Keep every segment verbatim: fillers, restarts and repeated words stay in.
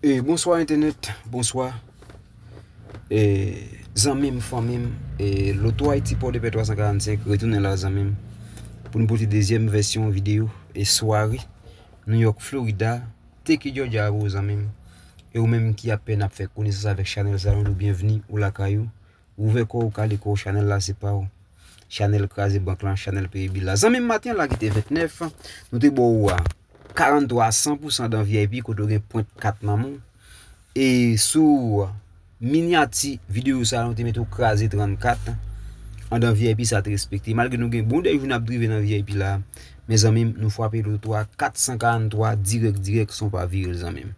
E bonswa entènèt, bonswa. E zanmi m, fanmi m, e Loto Ayiti Pòdepè twa san karannsenk retounen la zanmi m pou n pote dezyèm vèsyon videyo e sware New York, Florida, Teke Georgia pou ou zanmi m. E ou menm ki apèn ap fè konesans avèk chanèl sa, nou di w byenvni, ou lakay ou. Ouvè kò w, kale kò w, chanèl la se pa w. Chanèl kraze bank lan, chanèl peye bil la. Zanmi m, maten la ki te ventnèf, nou te ba w a karannntwa a san pou san dan V I P kote w gen pwent kat nan men w. E sou minyati videyo sa, nou te mete w kraze trannkat. Andan V I P sa te respekte. Malgre nou gen bon de jou n ap drive nan V I P la, men zanmi m, nou frape loto a kat san karannntwa dirèk dirèk san w pa vire l zanmi m.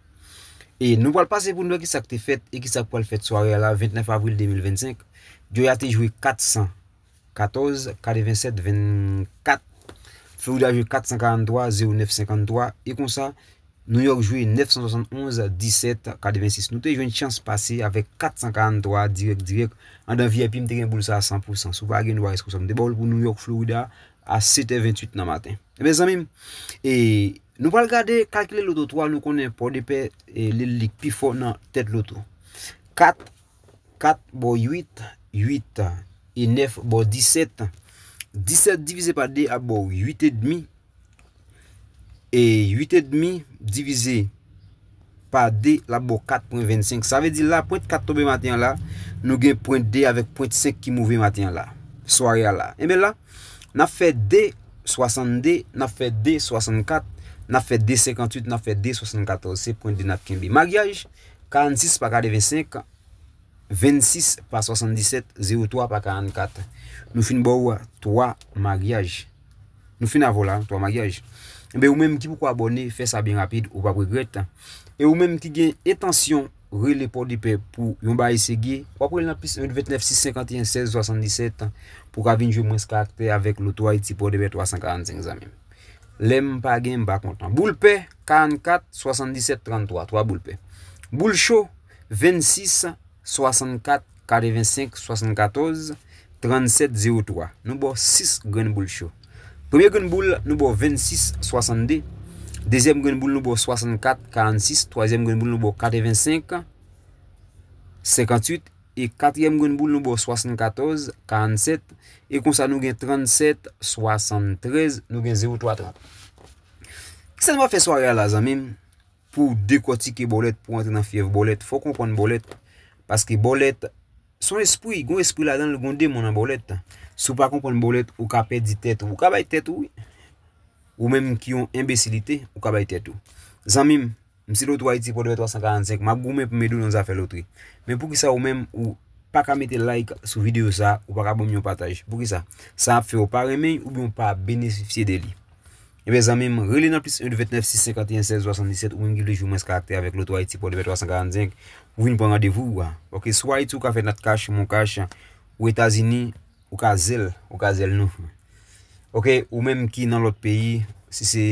E nou pral pase pou n wè kisa k te fèt e kisa k pral fèt sware a la, ventnèf avril de mil vennsenk. Georgia te jwe kat san katòz, katrevennsèt vennkat. Florida jwe kat san karannntwa, zewo nèf senkanntwa. E konsa, New York jwe nèf san swasannonz, disèt, katrevensis. Nou te jwenn chans pase avèk kat san karannntwa dirèk dirèk. Andan V I P, m te gen boul sa a san pou san. Si w pa gen, nou pa responsab. M te ba w l pou New York, Florida, a sèt è venntuit nan maten. Ebyen, zanmi m, e nou pral gade kalkile loto twa, nou konnen Pòdepè, e li, li k pi fò nan tèt loto. Kat, kat ba w uit, uit e nèf ba w disèt. Disèt divize pa de ap ba w uit edmi. E uit edmi divize pa de, l ap ba w kat pwen vennsenk. Sa vle di la, pwent kat tonbe maten an la, nou gen pwent de avèk pwent senk ki move maten an la, sware a la. Ebyen la, n ap fè de swasannde, n ap fè de swasannkat, n ap fè de senkantuit, n ap fè de swasannkatòz. Se pwent de n ap kenbe. Maryaj, karannsis pa katrevensenk, vennsis pa swasanndisèt, zewo twa pa karannkat. Nou fin ba w twa maryaj. Nou fin avè w la, twa maryaj. Enben, ou menm ki poko abòne, fè sa byen rapid, ou p ap regrèt. E ou menm ki gen entansyon rele Pòdepè pou yon bagay serye, w ap rele nan plis en ventnèf sis senkanteyen sèz swasanndisèt pou w ka vin jwe mwens karaktè avèk Loto Ayiti Pòdepè twa san karannsenk, zanmi m. Lè m pa gen, m pa kontan. Boul pè, karannkat swasanndisèt tranntwa, twa boul pè. Boul cho, vennsis swasannkat katrevensenk swasannkatòz trannsèt zewo twa. Nou ba w sis grenn boul cho. Premye grenn boul, nou ba w vennsis swasannde. Dezyèm grenn boul, nou ba w swasannkat karannsis. Twazyèm grenn boul, nou ba w katrevensenk senkantuit. E katriyèm grenn boul, nou ba w swasannkatòz karannsèt. E konsa, nou gen trannsèt swasanntrèz, nou gen zewo twa trant. Kisa nou va fè sware a la, zanmi m? Pou w dekòtike bòlèt, pou w antre nan fyèv bòlèt, fò w konprann bòlèt. Paske bòlèt, se yon espri, gen yon espri ladan l, gen yon demon nan bòlèt. Si w pa konprann bòlèt, ou ka pèdi tèt ou. Ou ka bay tèt ou, wi. Ou menm ki yon enbesilite, ou ka bay tèt ou. Zanmi m, m se Loto Ayiti Pòdepè twa san karannsenk, m ap goumen pou m ede w nan zafè lotri. Men poukisa ou menm, ou pa ka mete like sou videyo sa, ou pa ka ban m yon pataj? Poukisa? Sa ap fè w pa renmen oubyen w pa benefisye de li. Ebyen, zanmi m, rele nan plis en ventnèf sis senkanteyen sèz swasanndisèt, ou menm ki vle jwe mwens karaktè avèk Loto Ayiti Pòdepè twa san karannsenk, ou vin pran randevou ou a. Oke, sou Ayiti, ou ka fè Nat Cash, Mon Cash, ou Etazini, ou ka Zelle, ou ka Zelle nou. Oke, ou menm ki nan lòt peyi, si se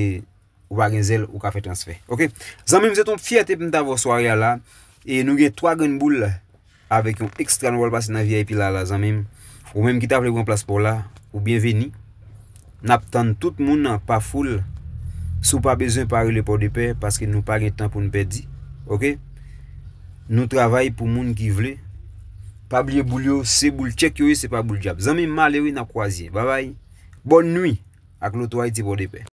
ou pa gen Zelle, ou ka fè transfè. Oke? Zanmi m, se t on fyète pou m ta vè w sware a la. E nou gen twa grenn boul avèk yon ekstra nou pral pase nan V I P la, la, zanmi m. Ou menm ki ta vle pran plas pa w la, ou byenveni. N ap tann tout moun pa foul. Si w pa bezwen, pa rele Pòdepè, paske nou pa gen tan pou n pèdi. Oke? Nou travay pou moun ki vle. Pa bliye boul yo, se boul tchèk yo ye, se pa boul djab. Zanmi m, m ale wi, n ap kwaze. Babay. Bòn nwi ak Loto Ayiti Pòdepè.